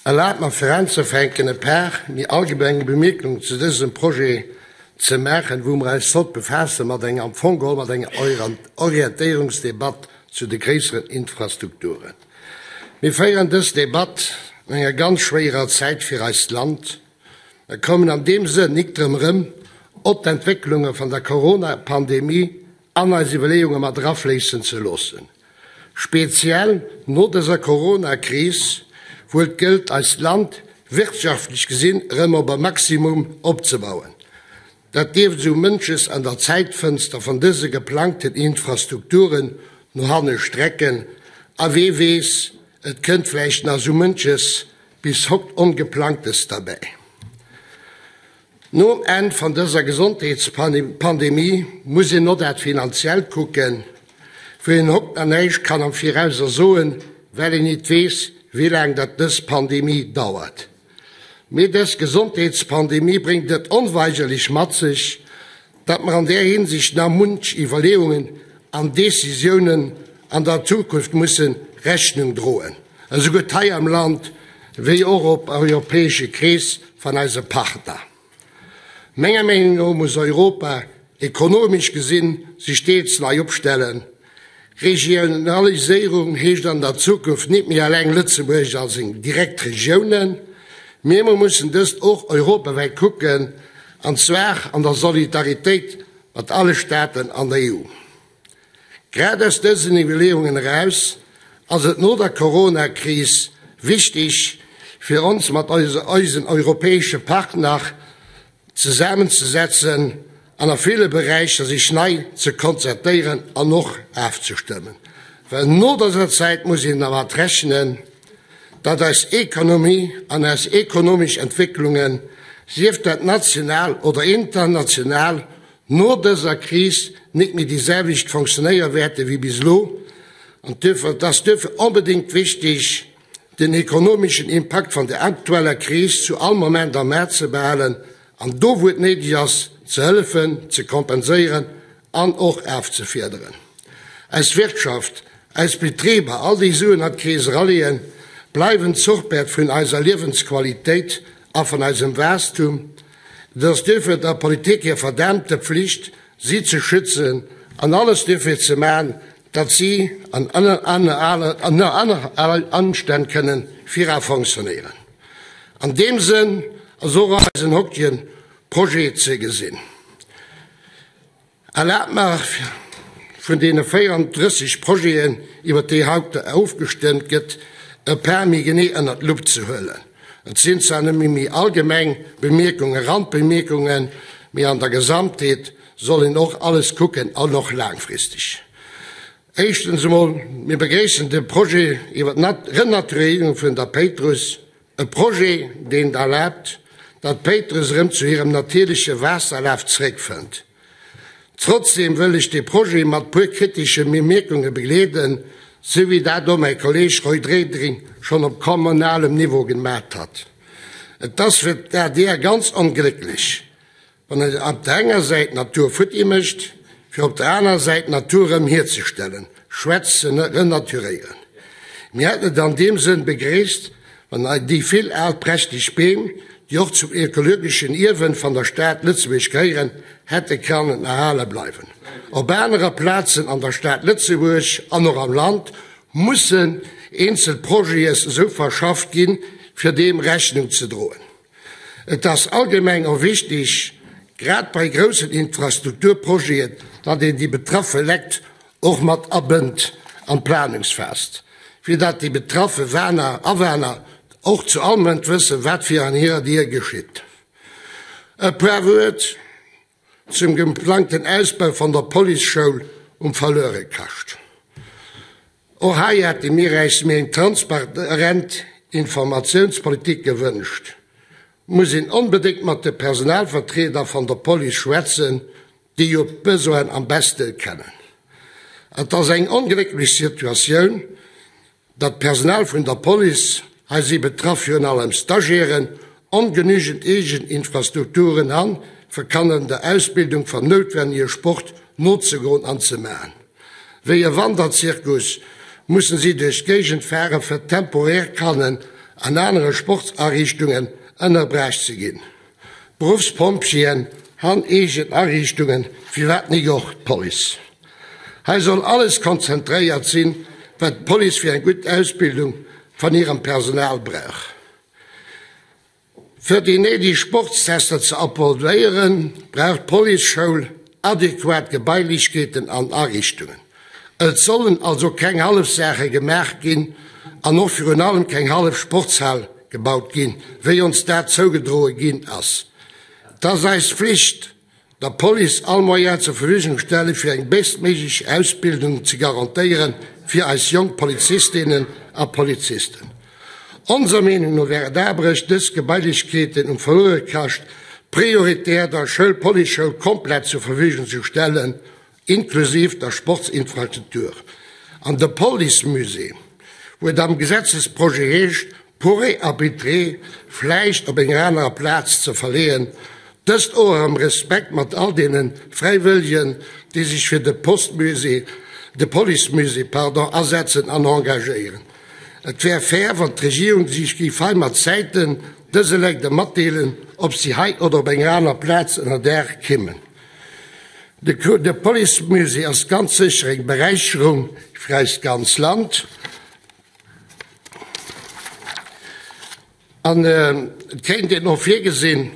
Erlaabt mer fir anzefänken e paar méi allgemeng Bemierkungen zu dësem Projet ze maachen, wou mer eis sollt befaasse mat enger, am Fong geholl mat enger Orientéierungsdebatt zu de gréisseren Infrastrukturen. Mir féieren dës Debatt an enger ganz schwéierer Zäit fir eist Land a kommen an deem Sënn nik drëm erëm, op d'Entwécklunge van der Corona-Pandemie an eis Iwwerleeunge mat erafléissen ze loossen. Speziell no dëser Corona-Kris, wou et gëllt, eist Land wirtschaftlech gesinn erëm op e Maximum opzebauen. Dat dierft esou mënches an der Zäitfënster van dëse geplangten Infrastrukturen no hanne strecken. A wee weess, et kënnt vläicht nach esou mënches bis hokt Ongeplangtes derbäi. Nom Enn van dëser Gesondheetspandemie muss een och dat Finanziellt kucken, wou een hokt nach näischt kann am Virauser soen, well een nit weess, wéi laang dat dës Pandemie dauert. Mee dës Gesondheetspandemie bréngt et onweigerlech mat sech, datt mer an där Hinsicht nach munch Iwwerleeungen an Decisiounen an der Zukunft musse Rechnung droen, esougutt hei am Land wéi och op europäesche Krees van eise Partner. Menger Meenung no muss Europa, ekonomesch gesinn, sech deels nei opstellen. Regionaliséierung heescht an der Zukunft nit méi alleng Lëtzebuerg a seng direkt Regiounen, mee mer mussen dëst och europawäit kucken, an zwar an der Solidaritéit mat alle Staaten an der EU. Grad aus dësen Iwwerleeungen eraus ass et no der Coronakris wichtig, fir ons mat eisen europäesche Partner zesammenzesetzen an a ville Beräicher sech nei ze konzertéieren an och afzestëmmen. Well no dëser Zäit muss een dermat rechnen, datt eis Ekonomie an eis ekonomesch Entwécklungen, sief dat national oder international, no dëser Kris nik méi déi selwecht fonctionnéiere wäerte wéi bis elo. An et ass duerfir onbedéngt wichtig, den ekonomeschen Impakt van der aktueller Kris zu all Moment am A ze behalen an do wou et néideg ass, ze hëllefen, ze kompenséieren an och afzefiederen. Eis Wirtschaft, eis Betriber, all déi Suen an d'Kris eraleeën, bleiwen d'Zuchpäerd vun eiser Liewensqualitéit a vun eisem Waastum. Et ass duerfir der Politik hir verdaamte Pflicht, si ze schützen an alles duerfir ze man, datt si an ënner alle Ëmstänn kënnen vira fonctionnéieren. An deem Sënn ass och eisen hocktegen Projet ze gesinn. Erlaabt mer, vun deene 34 Projeten, iwwert déi haut ofgestëmmt gëtt, e paar méi genee ënnert d'Lupp ze huelen. Et sinn zwar nëmme méi allgemeng Bemierkungen, Randbemierkungen, mee an der Gesamtheet soll een och alles kucken an och laangfristeg. Éischtens emol, mir begréissen de Projet iwwer d'Renaturéierung vun der Péitruss, e Projet, deen et erlaabt, datt d'Péitruss erëm zu hirem natierleche Waasserlaf zeréckfënnt. Trotzdeem wëll ech de Projet mat puer kritesche Bemierkunge begleeden, sou wéi dat och mäi Kolleeg Roy Reding schonn op kommunalem Niveau gemat hat. Et ass fir d'ADR ganz onglécklech, Wann een op der enger Säit d'Natur futti mécht, fir op der anerer Säit d'Natur erëm hierzestellen, schwätz se renaturéieren. Mir hätten et an deem Sënn begréisst, wann déi vill al prächteg Beem, déi och zum ökologeschen Ierwen van der Stad Lëtzebuerg gehéieren, hätte kannen erhale bleiwen. Op anerer Plazen an der Stad Lëtzebuerg an och am Land mussen eenzel Projets esou verschafft ginn, fir deem Rechnung ze droen. Et ass allgemeng och wichtig, grad bei groussen Infrastrukturprojeten, datt een déi betraffe Lekt och mat abënnt an d'Planungsphas, fir datt déi betraffe Awänner och zu all Moment wëssen, wat virun hirer Dier geschitt. E puer Wuert zum geplangten Ausbau van der Policeschoul um Verluerekascht. Och hei hätte mir äis méi eng transparent Informatiounspolitik gewënscht. Muss een onbedéngt mat de Personalvertrieder van der Police schwätzen, déi jo d'Besoinen am beste kennen. Et ass eng onglécklech Situatioun, Datt d'Personal vun der Police, hei si betraff virun allem Stagiairen, ongenügend eegen Infrastrukturen han, fir kannen der Ausbildung vam noutwennege Sport nozegoen an ze maachen. Wéi e Wanderzirkus mussen si duerch d'Géigend fare fir temporär kannen. an anere Sportsariichtungen ënnerbrecht ze ginn. D'Beruffspompjeeën han eegen Ariichtungen, firwat nik och d'Police? Hei soll alles konzentréiert sinn, wat d'Police fir eng gutt Ausbildung van hirem Personal brauch. Fir déi néideg Sportstester ze approvéieren, brauch d'Policeschoul adequat Gebailechkeeten an Ariichtungen. Et sollen also keng hallef Saache gemaach ginn an och virun allem keng hallef Sportshal gebaut ginn, wéi ons dat zougedroe ginn ass. Et ass eis Flicht, der Police all Moyen zur Verfügung stellen, fir eng bestméiglech Ausbildung ze garantéieren fir eis jonk Polizistinnen a Polizisten. Onser Meenung no wär et abrecht, dës Gebailechkeeten um Verluerekascht prioritär der Schoul Policeschoul komplett zur Verfügung ze stellen, inklusiv der Sportsinfrastruktur an de Policemusée, wou et am Gesetzesprojet heescht, pourrait arbitrer vläicht op enger anerer Plaz ze verleeën, dëst och am Respekt mat all deene Fräiwëllegen, déi sech fir de Postmusée, de Policemusée, pardon, asetzen an engagéieren. Et wär fair, wann d'Regierung sech géif hei mat Zäiten dëse Lekt matdeelen, ob si hei oder op enger aner Plaz ënnerdaach kimmen. De Policemusée ass ganz sécher eng Beräicherung fir eist ganz Land. An et kéint een och virgesinn,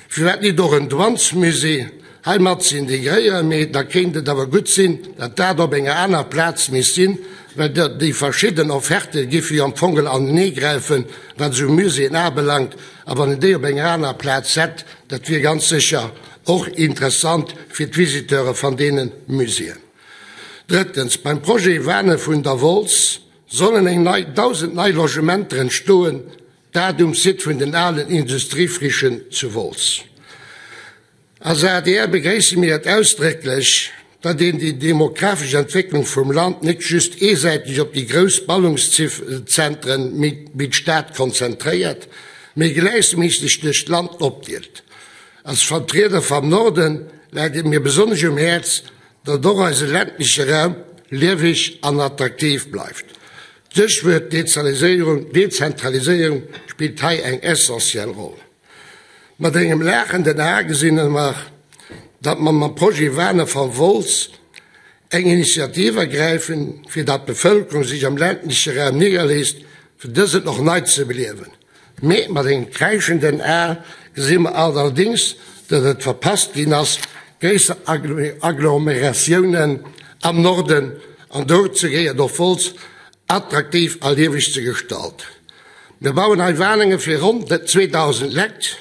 firwat nit och en Douanesmusée hei mat ze integréieren, mee da kéint et awer gutt sinn, datt dat op enger aner Plaz misst sinn, well déi verschidden Offerte géife jo am Fong aneneegräifen, wat esou Muséeën abelaangt. A wann een déi op enger aner Plaz hätt, dat wier ganz sécher och interessant fir d'Visiteure van deene Muséeën. Drëttens, beim Projet Wane vun der Wolz sollen eng nei 1.000 nei Logementer entstoen, dat um Site vun den alen Industriefrichen zu Wolz. Als adr begréisse mir et ausdrécklech, datt een déi demografesch Entwécklung vum Land net just eesäiteg op déi grouss Ballungszentren wéi d'Stad konzentréiert, mee gläichméisseg duerch d'Land opdeelt. Als Vertrieder vam Norden läit et mir besonnesch um Häerz, datt och eise ländleche Raum lieweg an attraktiv bleift. D'Stéchwuert Dezentraliséierung spillt hei eng essentiell Roll. Mat engem laachenden A gesinn mer, datt mer mam Projet Wane van Wolz eng Initiativ ergräifen, fir datt d'Bevëlkerung sech am ländleche Raum nidderléisst, fir dësen och nei ze beliewen. Mee mat engem kräischenden A gesi mer allerdéngs, datt et verpasst ginn ass, gréisser Agglomeratiounen am Norden, an dozou gehéiert och Wolz, attraktiv a lieweg ze gestalten. Mir bauen hei Wanenge fir ronn 2.000 Lekt,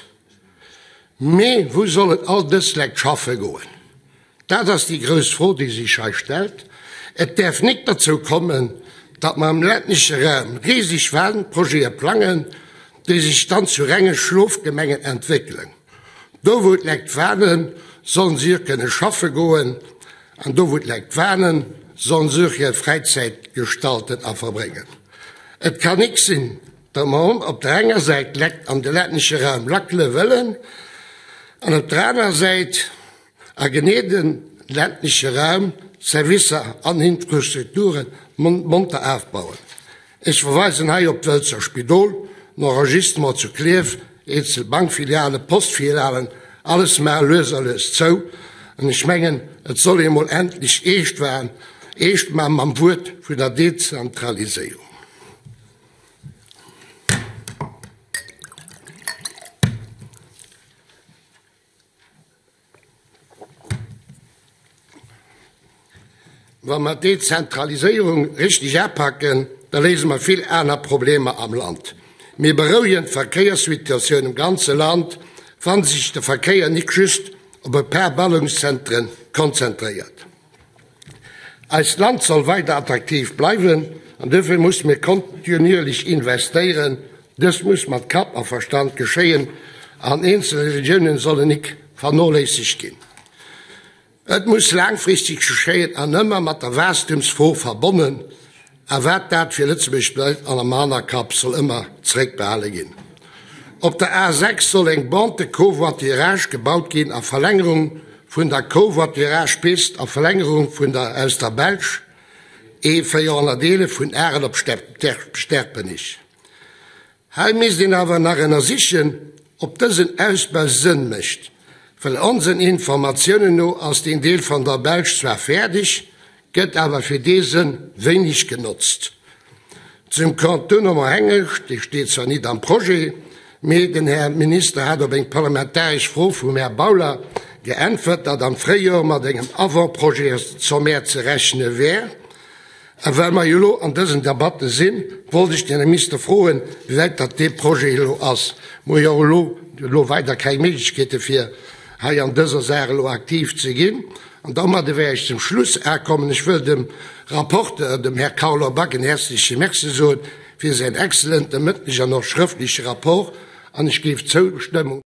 mee wou sollen all dës Lekt schaffe goen? Dat ass déi grouss Fro, déi sech hei stellt. Et däerf nik derzou kommen, datt mer am ländleche Raum riseg Wanprojete plangen, déi sech dann zu renge Schlofgemengen entwéckelen. Do wou d'Lekt wanen, sollen si och kënne schaffe goen. An do wou d'Leit wanen, sollen se och hir Fräizäit gestalten a verbréngen. Et kann nik sinn, datt mer op der enger Säit d'Lekt an de ländleche Raum lackele wëllen an op der anerer Säit a genee de ländleche Raum Servicer an Infrastrukture monter afbauen. Ech verweisen hei op d'Wëlzer Spidol, den Enregistrement zu Klierf, eenzel Bankfilialen, Postfilialen, alles maache lues a lues zou. An ech mengen, et soll ee mol endlech eescht waren, eescht maache mam Wuert vun der Dezentraliséierung. Wa mer d'Dezentraliséierung richteg apaken, da léise mer vill aner Problemer am Land. Mir berouegen d'Verkéierssituatioun am ganze Land, wa sech de Verkéier nik just op e paar Ballungszentren konzentréiert. Eist Land soll weider attraktiv bleiwen an dofir musse mir kontinuierlech investéieren. Dëst muss mat Kapp a Verstand geschéien an eenzel Regiounen sollen nik vernoléissegt ginn. Et muss laangfristeg geschéien an ëmmer mat der Waastumsfro verbonnen. A wat dat fir Lëtzebuerg bedeit an am Hannerkapp soll ëmmer zeréckbehale ginn. Op der A 6 soll eng Bande de covoiturage gebaut ginn a Verlängerung vun der Covoiturage-Pist a Verlängerung vun der aus der Belsch E 411 vun Arel op Sterpenich. Hei misst een awer nach ënnersichen, ob dësen Ausbau Sënn mécht, well onsen Informatiounen no ass deen Deel van der Belsch zwar fäerdeg, gëtt awer fir dee Sënn wéineg genotzt. Zum Contournement Hengescht, dee steet zwar nit am Projet, mee den Här Minister hat op eng parlamentaresch Fro vum Här Bauler geäntwert, datt am Fréijoer mat engem Avant-projet sommaire ze rechne wär. A well mer jo elo an dësen Debatte sinn, wollt ech den Här Minister froen, wéi wäit datt dee Projet elo ass. Mer hu jo elo elo weider keng Méiglechkeete fir hei an dëser Saach elo aktiv ze ginn. An domadde wär ech zum Schluss akommen. Ech wëll dem Rapporteur, dem Här Carlo Back, en häerzleche Merci soen fir säin exzellente mëndlech an och schrëftleche Rapport an ech géif d'Zoustëmmung.